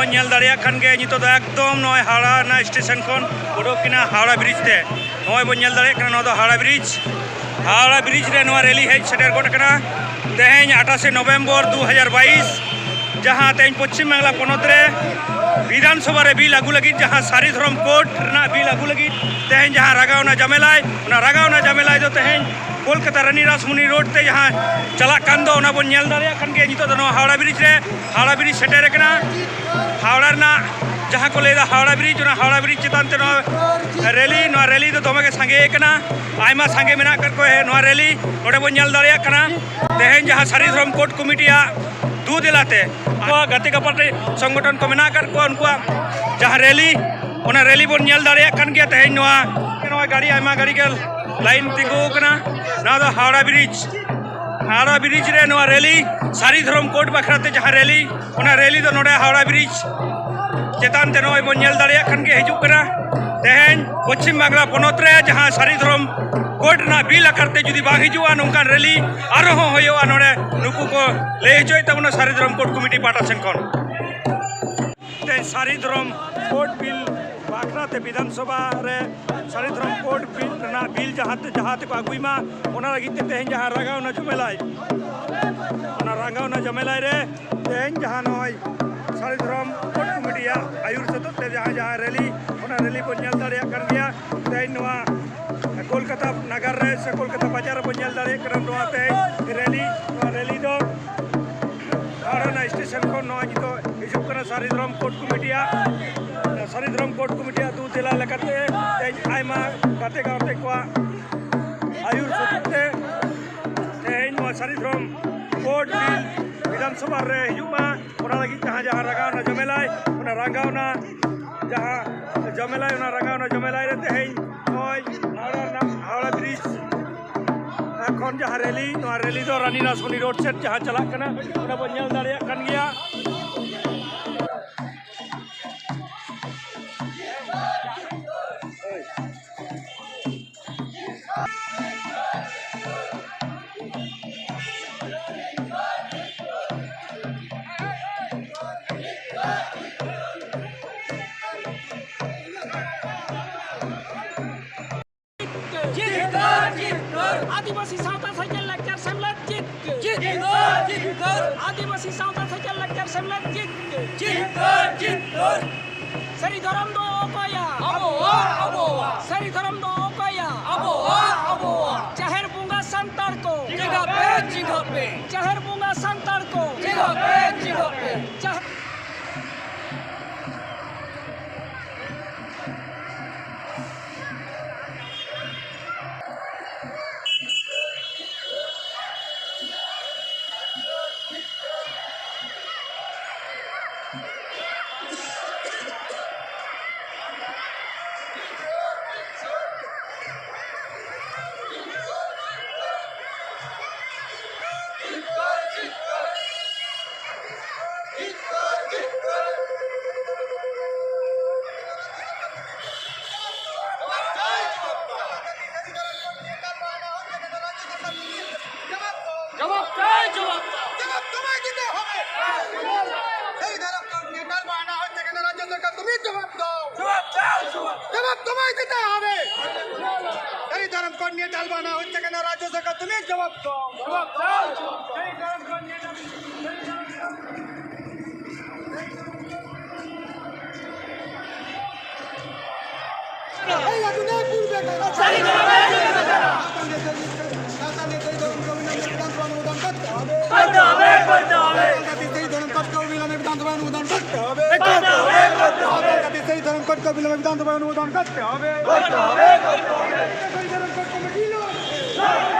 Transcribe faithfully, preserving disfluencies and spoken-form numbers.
ᱵᱚᱱ ᱧᱮᱞ ᱫᱟᱲᱮᱭᱟᱜ ᱠᱟᱱ ᱜᱮᱭᱟ, ᱱᱤᱛᱚᱜ ᱫᱚ ᱮᱠᱫᱚᱢ ᱱᱚᱜᱼᱚᱭ ᱦᱟᱣᱲᱟ ᱨᱮᱱᱟᱜ ᱥᱴᱮᱥᱚᱱ ᱠᱷᱚᱱ ᱩᱰᱩᱠ ᱠᱤᱱᱟ ᱦᱟᱣᱲᱟ ᱵᱨᱤᱡᱽ ᱛᱮ᱾ ᱱᱚᱜᱼᱚᱭ ᱵᱚᱱ ᱧᱮᱞ ᱫᱟᱲᱮᱭᱟᱜ ᱠᱟᱱᱟ, ᱱᱚᱣᱟ ᱫᱚ ᱦᱟᱣᱲᱟ ᱵᱨᱤᱡᱽ᱾ ᱦᱟᱣᱲᱟ ᱵᱨᱤᱡᱽ ᱨᱮ ᱱᱚᱣᱟ ᱨᱮᱞᱤ ᱦᱮᱡ ᱥᱮᱴᱮᱨ ᱜᱚᱫ ᱟᱠᱟᱱᱟ᱾ ᱛᱮᱦᱮᱧ ᱟᱴᱷᱟᱥᱮ ᱱᱚᱵᱷᱮᱢᱵᱚᱨ ᱫᱩ ᱦᱟᱡᱟᱨ ᱵᱟᱭᱤᱥ, ᱡᱟᱦᱟᱸ ᱛᱮᱦᱮᱧ ᱯᱚᱪᱷᱤᱢ ᱵᱟᱝᱞᱟ ᱯᱚᱱᱚᱛ ᱨᱮ ᱵᱤᱫᱷᱟᱱ ᱥᱚᱵᱷᱟ ᱨᱮ ᱵᱤᱞ ᱟᱹᱜᱩ ᱞᱟᱹᱜᱤᱫ, ᱡᱟᱦᱟᱸ ᱥᱟᱹᱨᱤ ᱫᱷᱚᱨᱚᱢ ᱠᱳᱰ ᱨᱮᱱᱟᱜ ᱵᱤᱞ ᱟᱹᱜᱩ ᱞᱟᱹᱜᱤᱫ ᱛᱮᱦᱮᱧ ᱡᱟᱦᱟᱸ ᱨᱟᱜᱟᱣᱱᱟ ᱡᱟᱢᱮᱞᱟᱭ, ᱚᱱᱟ ᱨᱟᱜᱟᱣᱱᱟ ᱡᱟᱢᱮᱞᱟᱭ ᱫᱚ ᱛᱮᱦᱮᱧ ᱠᱳᱞᱠᱟᱛᱟ ᱨᱟᱱᱤ ᱨᱟᱥᱢᱩᱱᱤ ᱨᱳᱰ ᱛᱮ ᱡᱟᱦᱟᱸ ᱪᱟᱞᱟᱜ ᱠᱟᱱ ᱫᱚ, ᱚᱱᱟ ᱵᱚᱱ ᱧᱮᱞ ᱫᱟᱲᱮᱭᱟᱜ ᱠᱟᱱ ᱜᱮᱭᱟ᱾ ᱱᱤᱛᱚᱜ ᱫᱚ ᱱᱚᱣᱟ ᱦᱟᱣᱲᱟ ᱵᱨᱤᱡᱽ ᱨᱮ, ᱦᱟᱣᱲᱟ ᱵᱨᱤᱡᱽ ᱥᱮᱴᱮᱨ ᱟᱠᱟᱱᱟ᱾ ᱦᱟᱣᱲᱟ ᱨᱮᱱᱟᱜ ᱡᱟᱦᱟᱸ ᱠᱚ ᱞᱟᱹᱭᱫᱟ ᱦᱟᱣᱲᱟ ᱵᱨᱤᱡᱽ, ᱚᱱᱟ ᱦᱟᱣᱲᱟ ᱵᱨᱤᱡᱽ ᱪᱮᱛᱟᱱ ᱛᱮ ᱱᱚᱣᱟ ᱨᱮᱞᱤ, ᱱᱚᱣᱟ ᱨᱮᱞᱤ ᱫᱚ ᱫᱚᱢᱮ ᱜᱮ ᱥᱟᱸᱜᱮ ᱟᱠᱟᱱᱟ, ᱟᱭᱢᱟ ᱥᱟᱸᱜᱮ ᱢᱮᱱᱟᱜ ᱟᱠᱟᱫ ᱠᱚᱣᱟ ᱱᱚᱣᱟ ᱨᱮᱞᱤ᱾ ᱱᱚᱰᱮ ᱵᱚᱱ ᱧᱮᱞ ᱫᱟᱲᱮᱭᱟᱜ ᱠᱟᱱᱟ, ᱛᱮᱦᱮᱧ ᱡᱟᱦᱟᱸ ᱥᱟᱹᱨᱤ ᱫᱷᱚᱨᱚᱢ ᱠᱳᱰ ᱠᱚᱢᱤᱴᱤᱭᱟᱜ ᱫᱩ ᱫᱮᱞᱟᱛᱮ ᱟᱵᱚᱣᱟᱜ ᱜᱟᱛᱮ ᱜᱟᱯᱟᱛᱮ ᱥᱚᱝᱜᱚᱴᱷᱚᱱ ᱠᱚ ᱢᱮᱱᱟᱜ ᱟᱠᱟᱫ ᱠᱚᱣᱟ, ᱩᱱᱠᱩᱣᱟᱜ ᱡᱟᱦᱟᱸ ᱨᱮᱞᱤ, ᱚᱱᱟ ᱨᱮᱞᱤ ᱵᱚᱱ ᱧᱮᱞ ᱫᱟᱲᱮᱭᱟᱜ ᱠᱟᱱ ᱜᱮᱭᱟ᱾ ᱛᱮᱦᱮᱧ ᱱᱚᱣᱟ, ᱱᱚᱣᱟ ᱜᱟᱹᱰᱤ, ᱟᱭᱢᱟ ᱜᱟᱹᱰᱤ ᱜᱮ ᱞᱟᱭᱤᱱ ᱛᱤᱸᱜᱩ ᱟᱠᱟᱱᱟ᱾ ᱱᱚᱣᱟ ᱫᱚ ᱦᱟᱣᱲᱟ ᱵᱨᱤᱡᱽ, ᱦᱟᱣᱲᱟ ᱵᱨᱤᱡᱽ ᱨᱮ ᱱᱚᱣᱟ ᱨᱮᱞᱤ, ᱥᱟᱹᱨᱤ ᱫᱷᱚᱨᱚᱢ ᱠᱳᱰ ᱵᱟᱠᱷᱨᱟ ᱛᱮ ᱡᱟᱦᱟᱸ ᱨᱮᱞᱤ, ᱚᱱᱟ ᱨᱮᱞᱤ ᱫᱚ ᱱᱚᱰᱮ ᱦᱟᱣᱲᱟ ᱵᱨᱤᱡᱽ ᱪᱮᱛᱟᱱ ᱛᱮ ᱱᱚᱜᱼᱚᱭ ᱵᱚᱱ ᱧᱮᱞ ᱫᱟᱲᱮᱭᱟᱜ ᱠᱟᱱ ᱜᱮ ᱦᱤᱡᱩᱜ ᱠᱟᱱᱟ᱾ ᱛᱮᱦᱮᱧ ᱯᱚᱪᱷᱤᱢ ᱵᱟᱝᱞᱟ ᱯᱚᱱᱚᱛ ᱨᱮ ᱡᱟᱦᱟᱸ ᱥᱟᱹᱨᱤ ᱫᱷᱚᱨᱚᱢ ᱠᱳᱰ ᱨᱮᱱᱟᱜ ᱵᱤᱞ ᱟᱠᱟᱨ ᱛᱮ ᱡᱩᱫᱤ ᱵᱟᱝ ᱦᱤᱡᱩᱜᱼᱟ, ᱱᱚᱝᱠᱟᱱ ᱨᱮᱞᱤ ᱟᱨᱦᱚᱸ ᱦᱩᱭᱩᱜᱼᱟ᱾ ᱱᱚᱰᱮ ᱱᱩᱠᱩ ᱠᱚ ᱞᱟᱹᱭ ᱦᱚᱪᱚᱭᱮᱫ ᱛᱟᱵᱚᱱᱟ ᱥᱟᱹᱨᱤ ᱫᱷᱚᱨᱚᱢ ᱠᱳᱰ ᱠᱚᱢᱤᱴᱤ ᱯᱟᱦᱴᱟ ᱥᱮᱱ ᱠᱷᱚᱱ᱾ ᱛᱮᱦᱮᱧ ᱥᱟᱹᱨᱤ ᱫᱷᱚᱨᱚᱢ ᱠᱳᱰ ᱵᱤᱞ ᱵᱟᱠᱷᱨᱟ ᱛᱮ ᱵᱤᱫᱷᱟᱱ ᱥᱚᱵᱷᱟ ᱨᱮ ᱥᱟᱹᱨᱤ ᱫᱷᱚᱨᱚᱢ ᱠᱳᱰ ᱵᱤᱞ ᱨᱮᱱᱟᱜ ᱵᱤᱞ ᱡᱟᱦᱟᱸ ᱛᱮ, ᱡᱟᱦᱟᱸ ᱛᱮᱠᱚ ᱟᱹᱜᱩᱭ ᱢᱟ, ᱚᱱᱟ ᱞᱟᱹᱜᱤᱫ ᱛᱮ ᱛᱮᱦᱮᱧ ᱡᱟᱦᱟᱸ ᱨᱟᱜᱟᱣᱱᱟ ᱡᱚᱢᱮᱞᱟᱭ, ᱚᱱᱟ ᱨᱟᱜᱟᱣᱱᱟ ᱡᱚᱢᱮᱞᱟᱭ ᱨᱮ ᱛᱮᱦᱮᱧ ᱡᱟᱦᱟᱸ ᱱᱚᱜᱼᱚᱭ ᱥᱟᱹᱨᱤ ᱫᱷᱚᱨᱚᱢ ᱠᱳᱰ ᱠᱚᱢᱤᱴᱤᱭᱟᱜ ᱟᱹᱭᱩᱨ ᱥᱟᱛᱮᱜ ᱛᱮ ᱡᱟᱦᱟᱸ, ᱡᱟᱦᱟᱸ ᱨᱮᱞᱤ, ᱚᱱᱟ ᱨᱮᱞᱤ ᱵᱚᱱ ᱧᱮᱞ ᱫᱟᱲᱮᱭᱟᱜ ᱠᱟᱱ ᱜᱮᱭᱟ᱾ ᱛᱮᱦᱮᱧ ᱱᱚᱣᱟ ᱠᱳᱞᱠᱟᱛᱟ ᱱᱟᱜᱟᱨ ᱨᱮ ᱥᱮ ᱠᱳᱞᱠᱟᱛᱟ ᱵᱟᱡᱟᱨ ᱨᱮᱵᱚᱱ ᱧᱮᱞ ᱫᱟᱲᱮᱭᱟᱜ ᱠᱟᱱᱟ, ᱱᱚᱣᱟ ᱛᱮᱦᱮᱧ ᱨᱮᱞᱤ, ᱱᱚᱣᱟ ᱨᱮᱞᱤ ᱫᱚ ᱦᱟᱣᱲᱟ ᱨᱮᱱᱟᱜ ᱥᱴᱮᱥᱚᱱ ᱠᱷᱚᱱ ᱱᱚᱣᱟ ᱱᱤᱛᱚᱜ ᱦᱤᱡᱩᱜ ᱠᱟᱱᱟ ᱥᱟᱹᱨᱤ ᱫᱷᱚᱨᱚᱢ ᱠᱳᱰ ᱠᱚᱢᱤᱴᱤᱭᱟᱜ, ᱥᱟᱹᱨᱤ ᱫᱷᱚᱨᱚᱢ ᱠᱳᱰ ᱠᱚᱢᱤᱴᱤᱭᱟᱜ ᱫᱩ ᱫᱮᱞᱟ ᱞᱮᱠᱟᱛᱮ ᱛᱮᱦᱮᱧ ᱟᱭᱢᱟ ᱜᱟᱛᱮ ᱜᱟᱶᱛᱮ ᱠᱚᱣᱟᱜ ᱟᱹᱭᱩᱨ ᱥᱩᱛᱩᱜ ᱛᱮ ᱛᱮᱦᱮᱧ ᱱᱚᱣᱟ ᱥᱟᱹᱨᱤ ᱫᱷᱚᱨᱚᱢ ᱠᱳᱰ ᱵᱤᱞ ᱵᱤᱫᱷᱟᱱ ᱥᱚᱵᱷᱟ ᱨᱮ ᱦᱤᱡᱩᱜ ᱢᱟ, ᱚᱱᱟ ᱞᱟᱹᱜᱤᱫ ᱡᱟᱦᱟᱸ, ᱡᱟᱦᱟᱸ ᱨᱟᱜᱟᱣᱱᱟ ᱡᱚᱢᱮᱞᱟᱭ, ᱚᱱᱟ ᱨᱟᱜᱟᱣᱱᱟ ᱡᱟᱦᱟᱸ ᱡᱚᱢᱮᱞᱟᱭ, ᱚᱱᱟ ᱨᱟᱜᱟᱣᱱᱟ ᱡᱚᱢᱮᱞᱟᱭ ᱨᱮ ᱛᱮᱦᱮᱧ ᱱᱚᱜᱼᱚᱭ ᱦᱟᱣᱲᱟ ᱨᱮᱱᱟᱜ ᱦᱟᱣᱲᱟ ᱵᱨᱤᱡᱽ ᱠᱷᱚᱱ ᱡᱟᱦᱟᱸ ᱨᱮᱞᱤ, ᱱᱚᱣᱟ ᱨᱮᱞᱤ ᱫᱚ ᱨᱟᱱᱤ ᱨᱟᱥᱢᱩᱱᱤ ᱨᱳᱰ ᱥᱮᱫ ᱡᱟᱦᱟᱸ ᱪᱟᱞᱟᱜ ᱠᱟᱱᱟ, ᱚᱱᱟ ᱵᱚᱱ ᱧᱮᱞ ᱫᱟᱲᱮᱭᱟᱜ ᱠᱟᱱ ᱜᱮᱭᱟ᱾ ᱡᱤᱛᱠᱟᱹᱨ, ᱡᱤᱛᱠᱟᱹᱨ᱾ ᱟᱹᱫᱤᱵᱟᱹᱥᱤ ᱥᱟᱶᱛᱟ ᱥᱮᱪᱮᱫ ᱞᱟᱠᱪᱟᱨ ᱥᱮᱢᱞᱮᱫ ᱡᱤᱛᱠᱟᱹᱨ᱾ ᱡᱤᱛᱠᱟᱹᱨ, ᱡᱤᱛᱠᱟᱹᱨ᱾ ᱥᱟᱹᱨᱤ ᱫᱷᱚᱨᱚᱢ ᱫᱚ ᱚᱠᱚᱭᱟ? ᱟᱵᱚᱣᱟᱜ, ᱟᱵᱚᱣᱟᱜ᱾ ᱥᱟᱹᱨᱤ ᱫᱷᱚᱨᱚᱢ ᱫᱚ ᱚᱠᱚᱭᱟ? ᱟᱵᱚᱣᱟᱜ, ᱟᱵᱚᱣᱟᱜ᱾ ᱡᱟᱦᱮᱨ ᱵᱚᱸᱜᱟ ᱥᱟᱱᱛᱟᱲ ᱠᱚ᱾ ᱪᱮᱸᱜᱷᱟᱜ ᱯᱮ, ᱪᱮᱸᱜᱷᱟᱜ ᱯᱮ᱾ ᱡᱟᱦᱮᱨ ᱵᱚᱸᱜᱟ ᱥᱟᱱᱛᱟᱲ ᱠᱚ᱾ ᱪᱮᱸᱜᱷᱟᱜ ᱯᱮ, ᱪᱮᱸᱜᱷᱟᱜ ᱯᱮ᱾ ᱡᱟᱦᱮᱨ জবাব চাই, জবাব চাই। জবাব তোমায় দিতে হবে। সেই ধরো নেতার বাহানা হচ্ছে কেন? রাজ্য সরকার, তুমি জবাব দাও। জবাব চাই, জবাব। জবাব তোমায় দিতে হবে। সেই ধরো কোন নেতার বাহানা হচ্ছে কেন? রাজ্য সরকার, তুমি জবাব দাও। জবাব চাই, জবাব চাই। এই আগুনে পুড়বে কারা? সারি করবে, পুড়বে কারা? করতে হবে, করতে হবে। সেই ধরম কটকা অবিলম্বে বিধানসভায় অনুমোদন করতে হবে। করতে হবে, করতে হবে। সেই ধরম কটকা অবিলম্বে বিধানসভায় অনুমোদন করতে হবে। করতে হবে, করতে হবে। সেই ধরম কটকা অবিলম্বে